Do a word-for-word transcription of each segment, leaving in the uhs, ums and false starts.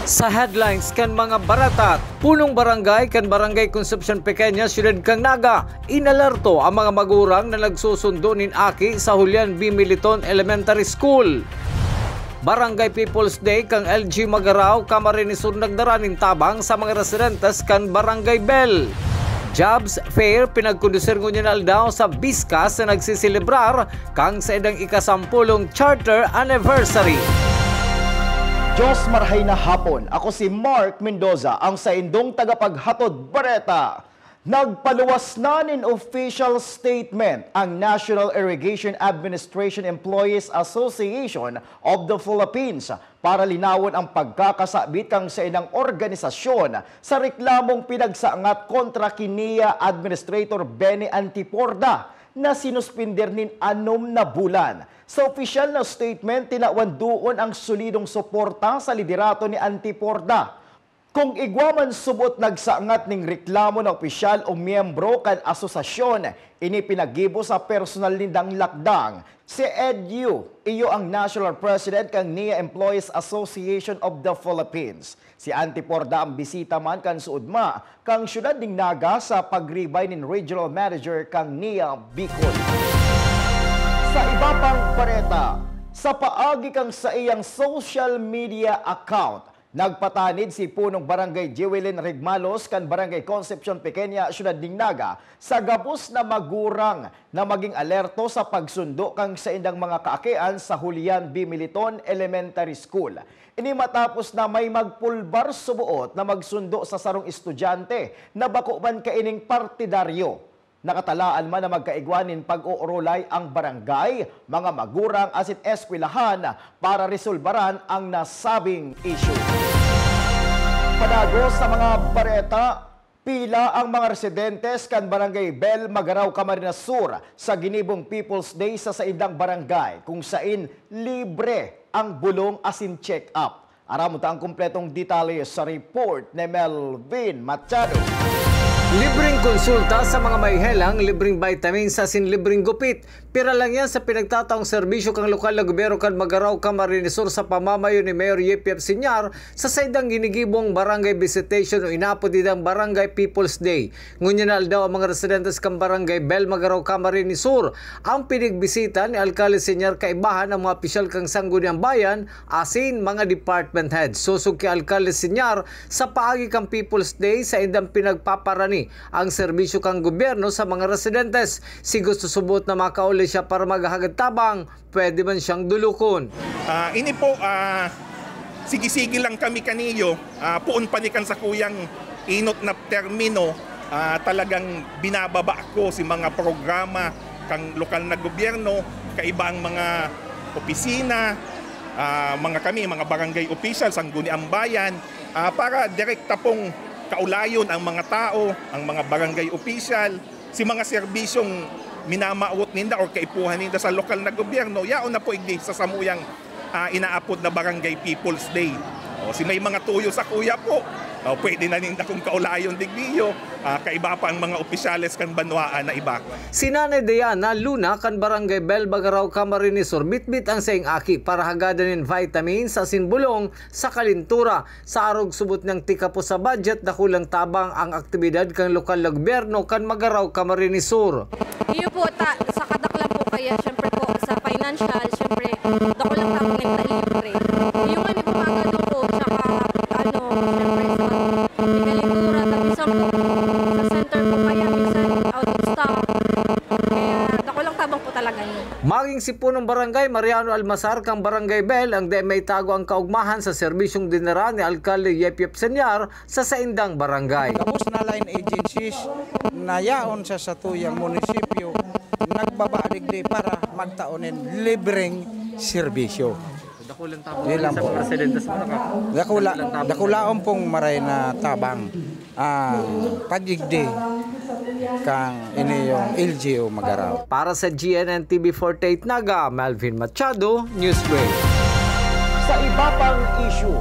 Sa headlines kan mga bareta, punong barangay kan Barangay Concepcion Pequeña, Siyudad kan Naga, inalerto ang mga magurang na nagsusundo nin aki sa Julian B. Militon Elementary School. Barangay People's Day kan L G Magarao, Camarines Sur, nagdara nin tabang sa mga residentes kan Barangay Bel. Jobs Fair pinagkondusir ngunyan na aldaw sa Biscas na nagseselebrar kan saindang ikasampolong charter anniversary. Diyos marhay na hapon. Ako si Mark Mendoza, ang saindong tagapaghatod bareta. Nagpaluwas na nin official statement ang National Irrigation Administration Employees Association of the Philippines para linawon ang pagkakasabit kan saindang organisasyon sa reklamong pinagsangat kontra ki NIA Administrator Benny Antiporda na sinuspender nin anom na bulan. Sa opisyal na statement, tinawan doon ang solidong suporta sa liderato ni Antiporda. Kung igwa man subot nagsangat nin reklamo na opisyal o miyembro kan asosasyon, ini pinaggibo sa personal nindang lakdang. Si Ed Yu, iyo ang National President kan NIA Employees Association of the Philippines. Si Antiporda ang bisita man kan suodma kan siyudad nin Naga sa pagribay nin Regional Manager kan NIA Bicol. Sa iba pang bareta, sa paagi kan saiyang social media account, nagpatanid si Punong Barangay Jewelyn Rigmalos kan Barangay Concepcion Pequeña, Siyudad nin Naga, sa gabos na magurang na maging alerto sa pagsundo kan saindang mga kaakian sa Julian B. Militon Elementary School. Ini matapos na may magpulbar suboot na magsundo sa sarong estudyante na bako man kaining partidaryo. Nakatalaan man na magkaigwa nin pag-oorolay ang barangay, mga magurang asin eskwelahan para resolbaran ang nasabing isyu. Padagos sa mga bareta, pila ang mga residentes kan Barangay Bel, Magarao, Camarines Sur sa ginibong People's Day sa saindang barangay, kung sain libre ang bulong asin check-up. Aramon ta ang kompletong detalye sa report ni Melvin Machado. Libreng konsulta sa mga may helang, libreng vitamins asin libreng gupit. Pira lang yan sa pinagtataong serbisyo kan lokal na gobyerno kan Magarao, Camarines Sur sa pamamayo ni Mayor Yepyep Senior sa saindang ginigibong barangay visitation o inapod nindang Barangay People's Day. Ngunyan na aldaw ang mga residentes kan Barangay Bel, Magarao, Camarines Sur ang pinigbisita ni Alkalde Senior kaibahan ang mga opisyal kan Sangguniang Bayan asin mga department head. Sosog ki Alkalde Senior, sa paagi kan People's Day, saindang pinagpaparani ang serbisyo kan gobyerno sa mga residentes. Si gusto subot na makauli siya para maghagad tabang, pwede man siyang dulukon. Ah, ini po, ah, sige-sige lang kami kaniyo. Ah, poon pa ni kan sakuyang inot na termino, ah, talagang binababa ko si mga programa kan lokal na gobyerno, kaiba ang mga opisina, ah, mga kami, mga barangay official, Sangguniang Bayan, ah, para direkta pong kaulayon ang mga tao, ang mga barangay official, si mga serbisyong minamawot ninda or kaipuhan ninda sa lokal na gobyerno, yaon na po igdi sa samuyang, ah, inaapod na Barangay People's Day. O, si may mga tuyo sa kuya po, o, pwede na ninda kung kaulayon digdiyo, ah, kaiba pa ang mga opisyales kan banwaan na iba. Si Nanay Diana Luna kan Barangay Bel, Magarao, Camarines Sur, bitbit ang saing aki para hagadan nin vitamins asin bulong sa kalintura. Sa arog subot niyang tika po sa budget, dakulang tabang ang aktibidad kan lokal na gobyerno kan Magarao, Camarines Sur. Iyo po, ta, sa kadaklan po kaya, syempre po, sa financial, syempre, dakulang tabang yan na libre. Yung ano po, mga ganun po, tsaka, ano, syempre, sa pagkalintura, tapos sa po, sa center po kaya, minsan out of stock. Kaya, dakulang tabang po talaga yun. Maging si Punong Barangay Mariano Almasar kang Barangay Bel ang di may tago ang kaugmahan sa serbisyong dinara ni Alkalde Yepyep Senior sa saindang barangay. Gabos na line agencies na yaon sa satuyang munisipyo nagbaba digdi para magtao nin libreng serbisyo. Dakulang tabang. Yun lang sa po. Presidente sa mga Dakula, dakulang tabang. Dakulaon pong maray na tabang. Ah, pagigdi kang ini yung L G U Magarao. Para sa G N N T V forty-eight Naga, Melvin Machado, Newsbreak. Sa iba pang isyu,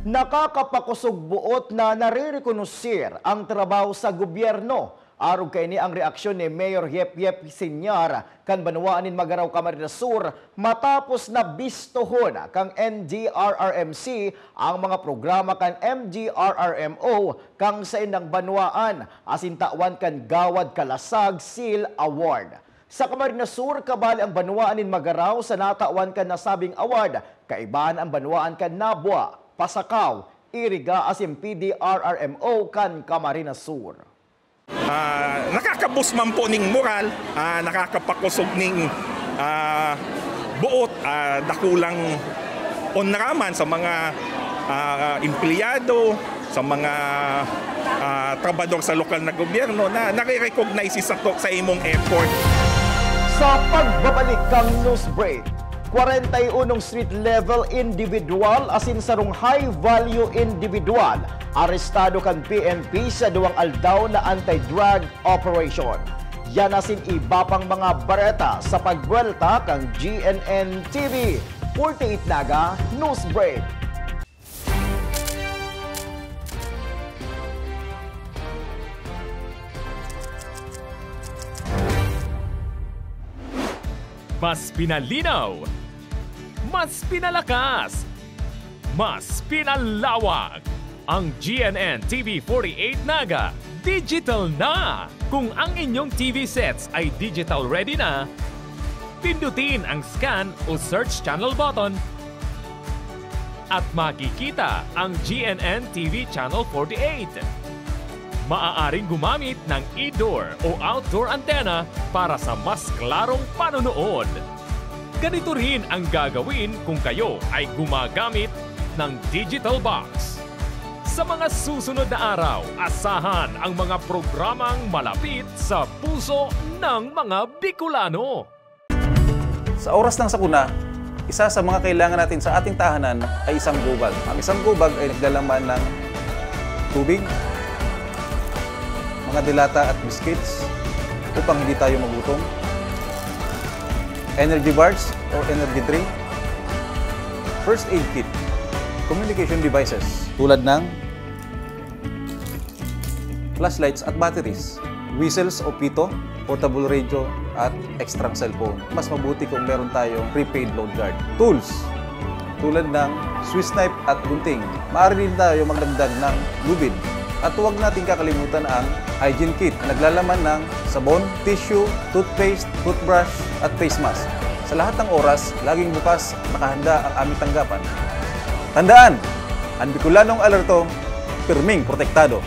nakakapakusog buot na narerekonosir ang trabaho sa gobyerno Arog kaini ang reaksyon ni Mayor Yep Yep Siñar kan banwaan nin Magarao, Camarines Sur, matapos na bistohon kan N D R R M C ang mga programa kan M D R R M O kan saindang banwaan, asin tawan kan Gawad Kalasag Seal Award. Sa Camarines Sur, kabali ang banwaan nin Magarao sa natawan kan nasabing award, kaiba an banwaan kan Nabua, Pasacao, Iriga asin P D R R M O kan Camarines Sur. Ah, nakakabus man po ning moral, ah, nakakapakosog ning, ah, buot, ah, dakulang onra man sa mga, ah, empleyado, sa mga, ah, trabahador sa lokal na gobyerno na nare-recognize sa to, sa imong effort. Sa pagbabalik kan news break, kwarenta y unong street level individual asin sarong high value individual arestado kan P N P sa duwang aldaw na anti-drug operation. Yan asin iba pang mga bareta sa pagbuwelta kan G N N T V forty-eight Naga News Break. Mas pinalinaw, mas pinalakas, mas pinalawak. Ang G N N T V forty-eight Naga, digital na! Kung ang inyong T V sets ay digital ready na, pindutin ang scan o search channel button at makikita ang G N N T V Channel forty-eight. Maaaring gumamit ng indoor o outdoor antenna para sa mas klarong panonood. Ganito rin ang gagawin kung kayo ay gumagamit ng digital box. Sa mga susunod na araw, asahan ang mga programang malapit sa puso ng mga Bicolano. Sa oras ng sakuna, isa sa mga kailangan natin sa ating tahanan ay isang gubag. Ang isang gubag ay naglalaman ng tubig, mga delata at biscuits upang hindi tayo magutom, energy bars or energy drink, first aid kit, communication devices tulad ng flashlights at batteries, whistles o pito, portable radio, at extrang cellphone. Mas mabuti kung meron tayong prepaid load guard. Tools, tulad ng Swiss knife at gunting. Maaari din tayo magdagdag ng lubid. At huwag nating kakalimutan ang hygiene kit na naglalaman ng sabon, tissue, toothpaste, toothbrush, at face mask. Sa lahat ng oras, laging bukas, nakahanda ang aming tanggapan. Tandaan, ang Bicolanong alerto, pirming protektado.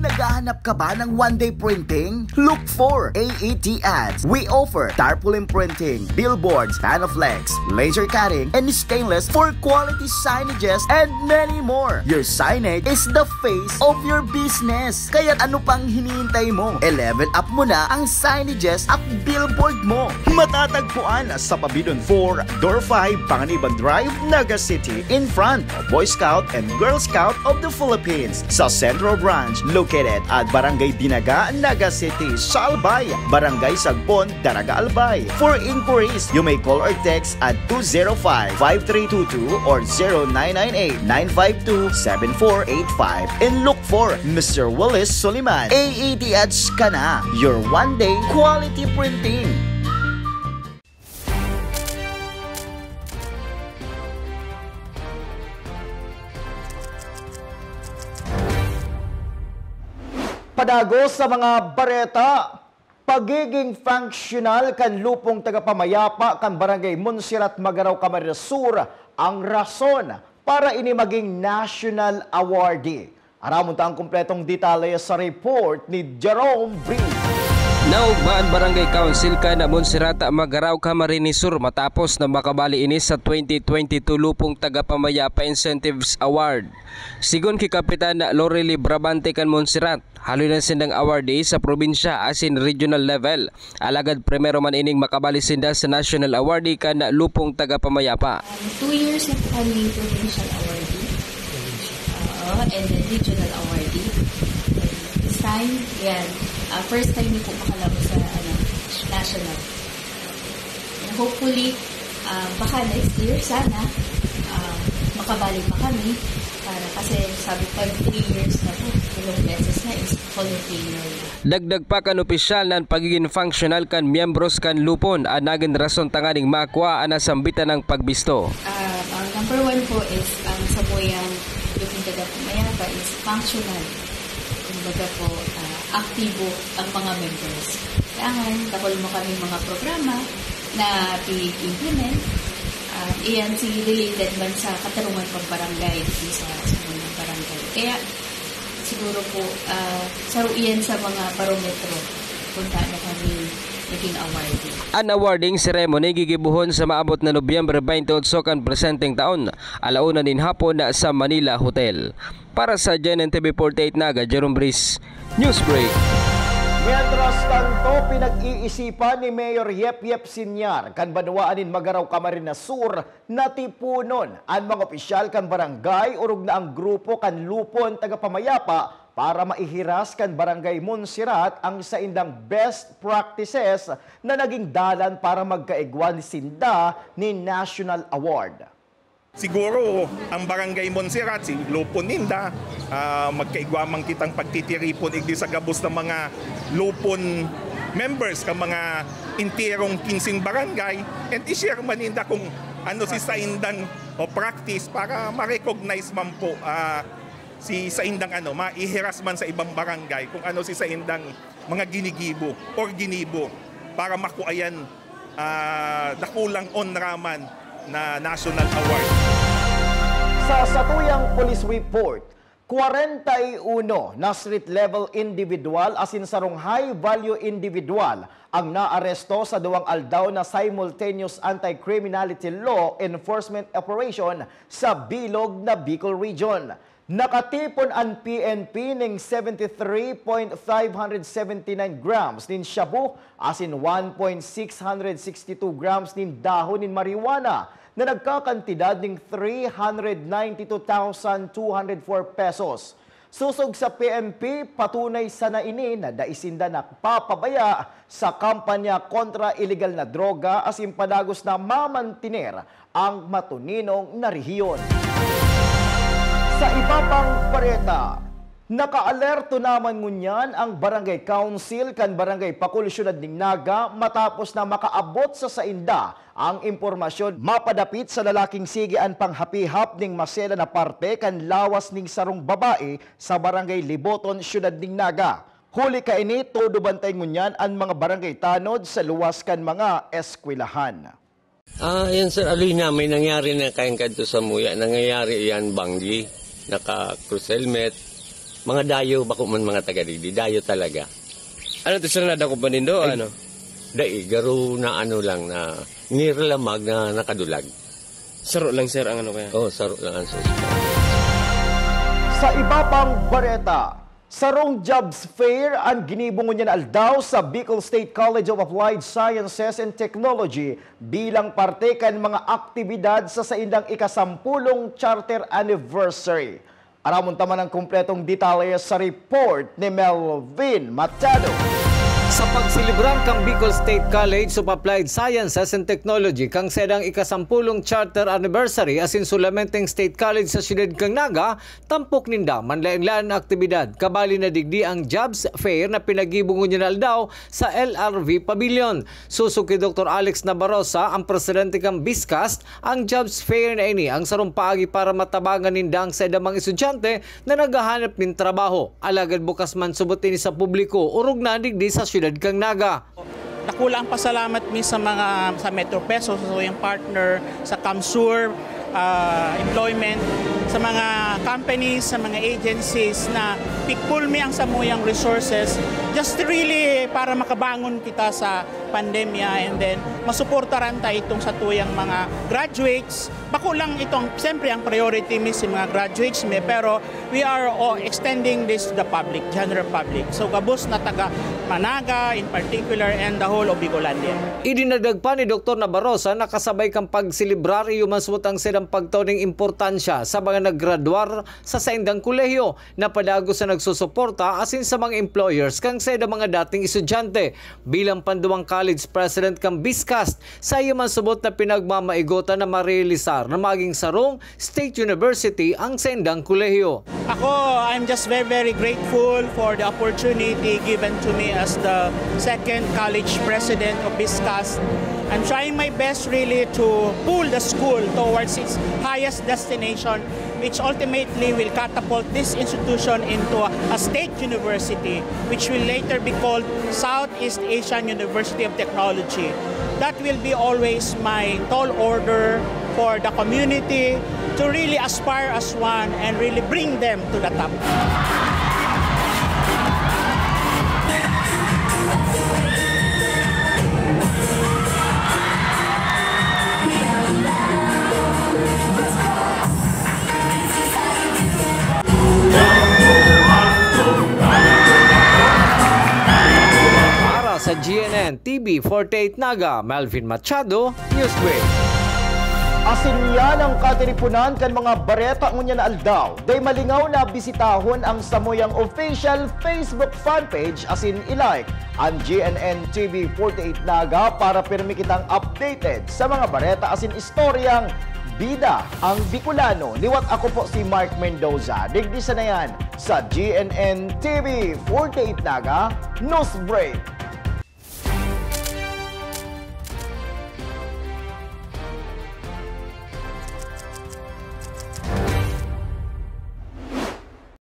Naghahanap ka ba ng one-day printing? Look for A E T Ads. We offer tarpaulin printing, billboards, Panaflex, laser cutting, and stainless for quality signages and many more. Your signage is the face of your business. Kaya ano pang hinihintay mo? I-level up mo na ang signages at billboard mo. Matatagpuan sa Pabidon four, Door five, Panganiban Drive, Naga City, in front of Boy Scout and Girl Scout of the Philippines. Sa Central Branch, located at Barangay Dinaga, Naga City, sa Albay, Barangay Sagpon, Daraga, Albay. For inquiries, you may call or text at two zero five, five three two two or zero nine nine eight, nine five two, seven four eight five. And look for Mister Willis Soliman. A E T Ads ka na, your one-day quality printing. Padagos sa mga bareta, pagiging functional kan lupong tagapamayapa kan Barangay Montserrat, Magarao, Camarines Sur ang rason para ini maging national awardee. Aramon ta ang kompletong detalye sa report ni Jerome Brito. Naugma an Barangay Council kan Montserrat, Magarao, Camarines Sur matapos na makabali ini sa twenty twenty-two Lupong Tagapamayapa Incentives Award. Sigon ki Kapitan Lorely Brabante kan Montserrat, haloy na sindang awardee sa probinsya asin regional level. Alagad primero man ining makabali sinda sa National Awardee kan Lupong Tagapamayapa. Um, two years na po kami provincial awardee. Oo, and then regional awardee. This time, yan, ah, first time niyo po makalabas sa, ano, national. And hopefully, ah, baka next year, sana, ah, makabali pa kami. Kasi sabi pa, three years na po, ilang beses na is voluntary. Dagdag pa kan opisyal na an pagigin functional kan miyembros kan Lupon an nagin rason tanganing makua an nasambitan nang pagbisto. Ah, ang number one po is ang samuyang Lupon Tagapamayapa is functional. Kumbaga po, ah, aktibo ang mga members. Kailangan, dakul mo kami mga programa na i-implement. Ah, iyan si related man sa katarungan pagbarangay dito sa, sa mga barangay. Kaya siguro po, ah, saro iyan sa mga barometro kung paano kami naging awarded. An awarding ceremony gigibohon sa maabot na Nobyembre twenty-eight kan presenteng taon, ala una nin hapon sa Manila Hotel. Para sa G N N T V forty-eight Naga, Jerome Breeze, Newsbreak. Mientras tanto, pinag-iisipan ni Mayor Yep Yep Sinyar kan banwaan nin Magarao, Camarines Sur, na tiponon an mga opisyal kan barangay orog na ang grupo kan Lupon Tagapamayapa para maihiras kan Barangay Montserrat ang saindang best practices na naging dalan para magkaigwa sinda nin National Award. Siguro, ang Barangay Montserrat, si Lupon ninda, ah, magkaigwa man kitang pagtitiripon igdi sa gabos na mga Lupon members, ka mga enterong kinsing barangay, and i-share man ninda kung ano si saindang o practice para ma-recognize man po, ah, si saindang ano, maihiras man sa ibang barangay kung ano si saindang mga ginigibo or ginibo para makuha yan, ah, dakulang onra man na national award. Sa satuyang police report, kwarenta y uno na street level individual asin sarong high value individual ang naaresto sa duwang aldaw na simultaneous anti-criminality law enforcement operation sa bilog na Bicol Region. Nakatipon an P N P ning seventy three point five hundred seventy nine grams nin shabu asin one point six hundred sixty two grams nin dahon nin marijuana na nagkakantidad ning three hundred ninety two thousand two hundred four pesos. Sosog sa P N P, patunay sana ini na dai sinda nagpapabaya sa kampanya kontra iligal na droga asin padagos na mamantiner ang matuninong na rehiyon. Sa iba pang bareta, nakaalerto naman ngunyan ang Barangay Council kan Barangay Pakul, Syudad nin Naga, matapos na makaabot sa sainda ang impormasyon mapadapit sa lalaking sige an panghapihap ning masela na parte kan lawas ning sarong babae sa Barangay Liboton, Syudad nin Naga. Huli kaini, todo bantay ngunyan an mga barangay tanod sa luwas kan mga eskwelahan. Ah, yan, sir. Aloy na, may nangyari na kayang kadto sa Muya. Nangyayari yan, banggi, naka-cross helmet. Mga dayo, bako man mga taga digdi. Dayo talaga. Ano to, sir, nadako pa nindo, Ay, ano? Dai, garo na ano lang na nirlamag na nakadulag. Saro lang, sir, ang ano kaya? Oh, saro lang ang suspect. Sa iba pang bareta, sarong jobs fair ang ginibo ngunyan aldaw sa Bicol State College of Applied Sciences and Technology bilang parte kan mga aktibidad sa saindang ikasampulong charter anniversary. Aramon ta man ang kompletong detalye sa report ni Melvin Machado. Sa pagselebrar kan Bicol State College of Applied Sciences and Technology kan saindang ikasampulong charter anniversary asin solamenteng State College sa siyudad kan Naga, tampok ninda manlaen-laen na aktibidad. Kabali na digdi ang jobs fair na pinaggibo ngunyan aldaw sa L R V Pavilion. Sosog ki Doktor Alex Nabarosa, ang presidente kan BISCAST, ang jobs fair na ini ang sarong paagi para matabangan ninda ang saindang mga estudyante na naghahanap nin trabaho. Alagad bukas man subot ini sa publiko, orog na digdi sa siyudad kan Naga. Dakula ang pasalamat mi sa mga, sa Metro Peso, sa samuyang partner, sa CamSur, ah, employment, sa mga companies, sa mga agencies na pikpul mi ang samuyang resources, just really para makabangon kita sa pandemya, and then masuportaran ta itong satuyang mga graduates. Bako lang itong, siyempre, ang priority mi si mga graduates mi, pero we are, oh, extending this to the public, general public. So, gabos na taga, Naga in particular and the whole of Bicolandia. Idinagdag pa ni Doktor Nabarosa na kasabay kan pagselebrar, iyo man subot ang saindang pagtao nin importansya sa mga naggraduar sa saindang kolehiyo na padagos na nagsusuporta asin sa mga employers kan saindang mga dating estudyante. Bilang panduwang college president kan BISCAST, saiya man subot na pinagmamaigotan na marealisar na maging sarong state university ang saindang kolehiyo. Ako, I'm just very, very grateful for the opportunity given to me as the second college president of BISCAST. I'm trying my best really to pull the school towards its highest destination, which ultimately will catapult this institution into a, a state university, which will later be called Southeast Asian University of Technology. That will be always my tall order for the community to really aspire as one and really bring them to the top. Para sa G N N T V forty-eight Naga, Melvin Machado, Newsbreak. Asin yan ang katiriponan kan mga bareta ngunyan na aldaw. Dai malingaw na bisitahon ang samuyang official Facebook fanpage asin i-like an G N N T V forty-eight Naga para pirmi kitang updated sa mga bareta asin istoryang bida ang Bicolano. Liwat ako po si Mark Mendoza. Digdi sana yan sa G N N T V forty-eight Naga Newsbreak.